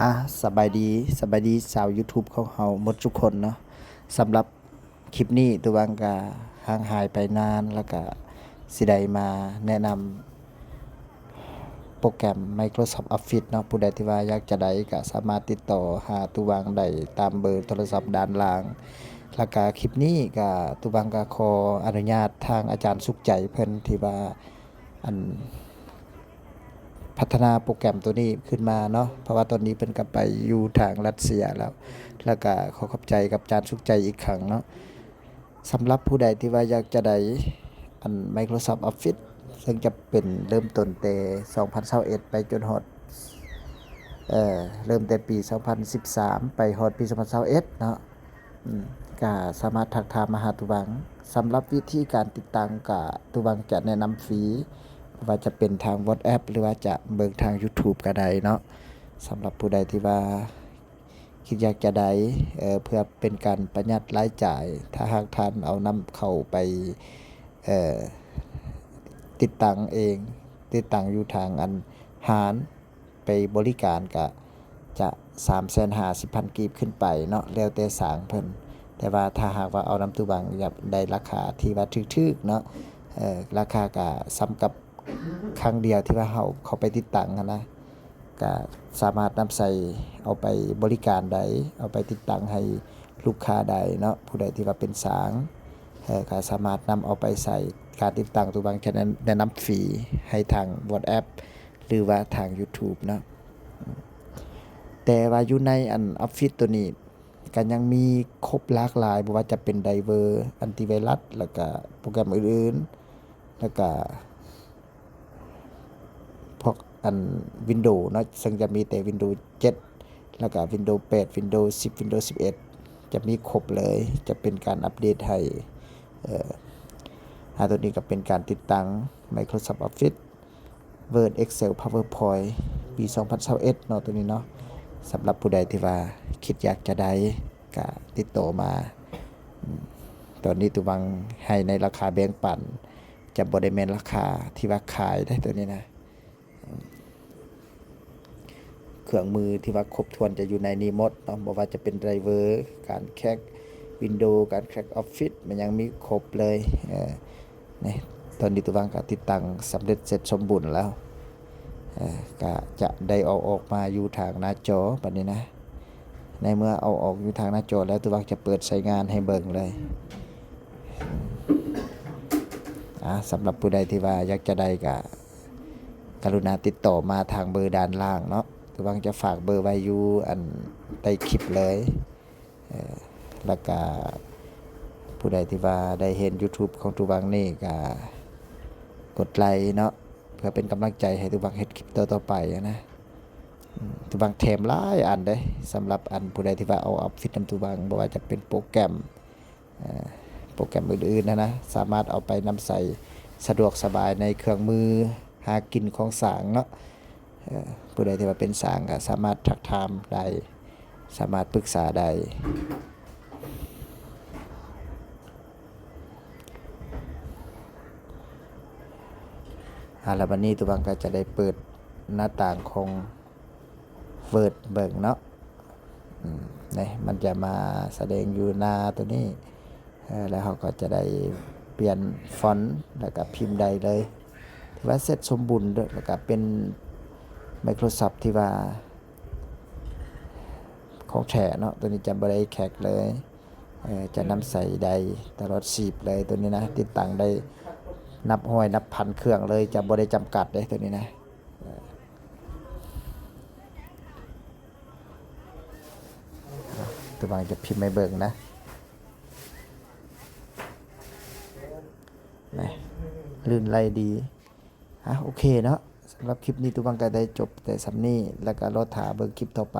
ອາ ສະບາຍດີ ສະບາຍດີຊາວຢູທູບຂອງເຮົາໝົດທຸກຄົນເນາະ. ສຳລັບຄລິບນີ້ ຕູວັງກະຫ່າງຫາຍໄປນານ ແລ້ວກະຊິໄດ້ມາແນະນຳໂປຣແກຣມໄມໂຄຣຊອບອອບຟິດເນາະ. ຜູ້ໃດທີ່ວ່າຢາກຈະໄດ້ກະສາມາດຕິດຕໍ່ຫາຕູວັງໄດ້ຕາມເບີໂທລະສັບດ້ານລ່າງ. ແລ້ວກະຄລິບນີ້ກະ ຕູວັງກະຂໍອະນຸຍາດທາງອາຈານສຸກໃຈເພິ່ນທີ່ວ່າ ອັນ ພັດທະນາໂປຣແກຣມໂຕນີ້ຂຶ້ນມາເນາະ ເພາະວ່າຕອນນີ້ເພິ່ນກໍໄປຢູ່ທາງລັດເຊຍແລ້ວ. ແລ້ວກໍຂໍຂອບໃຈກັບອາຈານສຸກໃຈອີກຄັ້ງເນາະ. ສຳລັບຜູ້ໃດທີ່ວ່າຢາກຈະໄດ້ ອັນ ໄມໂຄຣຊອບອອບຟິດ ເຊິ່ງຈະເປັນເລີ່ມຕົ້ນແຕ່ສອງພັນຊາວເອັດ ໄປຈົນຮອດ ເອີ ເລີ່ມແຕ່ປີສອງພັນສິບສາມ ໄປຮອດປີສອງພັນຊາວເອັດເນາະ. ອືມ ກະສາມາດທັກຖາມມາຫາຕູວັງ. ສຳລັບວິທີການຕິດຕັ້ງກະ ຕູວັງຈະແນະນຳຟຣີ ບໍ່ວ່າຈະເປັນທາງ WhatsApp ຫຼືວ່າຈະເບິ່ງທາງ YouTube ກະໄດ້ເນາະ. ສຳລັບຜູ້ໃດທີ່ວ່າຄິດຢາກຈະໄດ້ ເອີ ເພື່ອເປັນການປະຢັດລາຍຈ່າຍ ຖ້າຫາກທ່ານເອົານຳເຂົ້າໄປ ເອີ ຕິດຕັ້ງເອງ ຕິດຕັ້ງຢູ່ທາງ ອັນ ຮ້ານ ໄປບໍລິການກະຈະສາມແສນຫ້າສິບພັນກີບຂຶ້ນໄປເນາະ ແລ້ວແຕ່ຊ່າງເພິ່ນ. ແຕ່ວ່າຖ້າຫາກວ່າເອົານຳຕູວັງ ຢາກໄດ້ລາຄາທີ່ວ່າຖືກໆເນາະ ເອີ ລາຄາກະສ່ຳກັບຄັ້ງດຽວທີ່ວ່າເຮົາເຂົ້າໄປຕິດຕັ້ງຫັ້ນນະ ກະສາມາດນຳໃຊ້ເອົາໄປບໍລິການໄດ້ ເອົາໄປຕິດຕັ້ງໃຫ້ລູກຄ້າໄດ້ເນາະ. ຜູ້ໃດທີ່ວ່າເປັນຊ່າງ ເອີ ກະສາມາດນຳເອົາໄປໃຊ້ ການຕິດຕັ້ງ ຕູວັງຈະແນະນຳຟຣີໃຫ້ທາງ WhatsApp ຫຼືວ່າທາງ YouTube ເນາະ. ແຕ່ວ່າຢູ່ໃນ ອັນ ອອບຟິດໂຕນີ້ ກໍຍັງມີຄົບຫຼາກຫຼາຍ ບໍ່ວ່າຈະເປັນໄດເວີ ແອັນຕີໄວຣັສ ແລ້ວກະໂປຣແກຣມອື່ນໆ ແລ້ວກະພວກ ອັນ ວິນໂດເນາະ ເຊິ່ງຈະມີແຕ່ວິນໂດເຈັດ ແລ້ວກະວິນໂດແປດ ວິນໂດສິບ ວິນໂດສິບເອັດ ຈະມີຄົບເລີຍ ຈະເປັນການອັບເດດໃຫ້ ເອີ ອາ ໂຕນີ້ກໍເປັນການຕິດຕັ້ງໄມໂຄຣຊອບອອບຟິດ Word Excel PowerPoint ປີສອງພັນຊາວເອັດເນາະ ໂຕນີ້ເນາະ. ສຳລັບຜູ້ໃດທີ່ວ່າຄິດຢາກຈະໄດ້ກະຕິດຕໍ່ມາ. ອືມ ຕອນນີ້ຕູວັງໃຫ້ໃນລາຄາແບ່ງປັນ ຈະບໍ່ໄດ້ແມ່ນລາຄາທີ່ວ່າຂາຍເດ້ ໂຕນີ້ນະ. ເຄື່ອງມືທີ່ວ່າຄົບຖ້ວນຈະຢູ່ໃນນີ້ໝົດເນາະ ບໍ່ວ່າຈະເປັນໄດເວີ ການແຄກວິນໂດ ການແຄກອອບຟິດ ມັນຍັງມີຄົບເລີຍ. ເອີ ນີ້ ຕອນນີ້ຕູວັງກໍຕິດຕັ້ງສຳເລັດເສັດສົມບູນແລ້ວ ເອີ ກະຈະໄດ້ເອົາອອກມາຢູ່ທາງໜ້າຈໍບັດນີ້ນະ. ໃນເມື່ອເອົາອອກຢູ່ທາງໜ້າຈໍແລ້ວ ຕູວັງຈະເປີດໃຊ້ງານໃຫ້ເບິ່ງເລີຍ. ອາ ສຳລັບຜູ້ໃດທີ່ວ່າຢາກຈະໄດ້ກະ ກະລຸນາຕິດຕໍ່ມາທາງເບີດ້ານລ່າງເນາະ. ຕາວັງຈະຝາກເບີໄວ້ຢູ່ອັນໃຕ້ຄລິບເລີຍ. ເອີ ແລ້ວກະຜູ້ໃດທີ່ວ່າໄດ້ເຫັນ YouTube ຂອງຕາວັງນີ້ກະກົດໄລເນາະ ເພື່ອເປັນກຳລັງໃຈໃຫ້ຕາວັງເຮັດຄລິບຕໍ່ໆໄປນະ. ອືມ ຕາວັງແຖມຫຼາຍອັນເດ້ ສຳລັບອັນຜູ້ໃດທີ່ວ່າເອົາອັບຟິດນຳຕາວັງ ບໍ່ວ່າຈະເປັນໂປຣແກຣມ ເອີ ໂປຣແກຣມອື່ນໆຫັ້ນນະ ສາມາດເອົາໄປນຳໃຊ້ສະດວກສະບາຍໃນເຄື່ອງມືຫາກິນຂອງຊ່າງເນາະ. ເອີ ຜູ້ໃດທີ່ວ່າເປັນຊ່າງກໍສາມາດທັກຖາມໄດ້ ສາມາດປຶກສາໄດ້. ອາ ແລ້ວບັດນີ້ຕາວັງກໍຈະໄດ້ເປີດໜ້າຕ່າງຂອງ Word ເບິ່ງເນາະ. ອືມ ນີ້ ມັນຈະມາສະແດງຢູ່ໜ້າໂຕນີ້. ເອີ ແລ້ວເຮົາກໍຈະໄດ້ປ່ຽນຟອນ ແລ້ວກໍພິມໄດ້ເລີຍ. ຖືວ່າເສັດສົມບູນເດີ ແລ້ວກໍເປັນ Microsoft ທີ່ວ່າຂອງແທ້ເນາະ. ໂຕນີ້ຈະບໍ່ໄດ້ແຄກເລີຍ ເອີ ຈະນຳໃຊ້ໄດ້ຕະຫຼອດຊີບເລີຍ ໂຕນີ້ນະ. ຕິດຕັ້ງໄດ້ນັບຮ້ອຍນັບພັນເຄື່ອງເລີຍ ຈະບໍ່ໄດ້ຈຳກັດເດ້ ໂຕນີ້ນະ. ຕາວັງຈະພິມໃຫ້ເບິ່ງນະ. ນະ ລື່ນໄຫຼດີ. ອາ ໂອເຄເນາະ. ສຳລັບຄລິບນີ້ ຕາວັງກໍໄດ້ຈົບແຕ່ສ່ຳນີ້ ແລ້ວກໍລໍຖ້າເບິ່ງຄລິບຕໍ່ໄປ.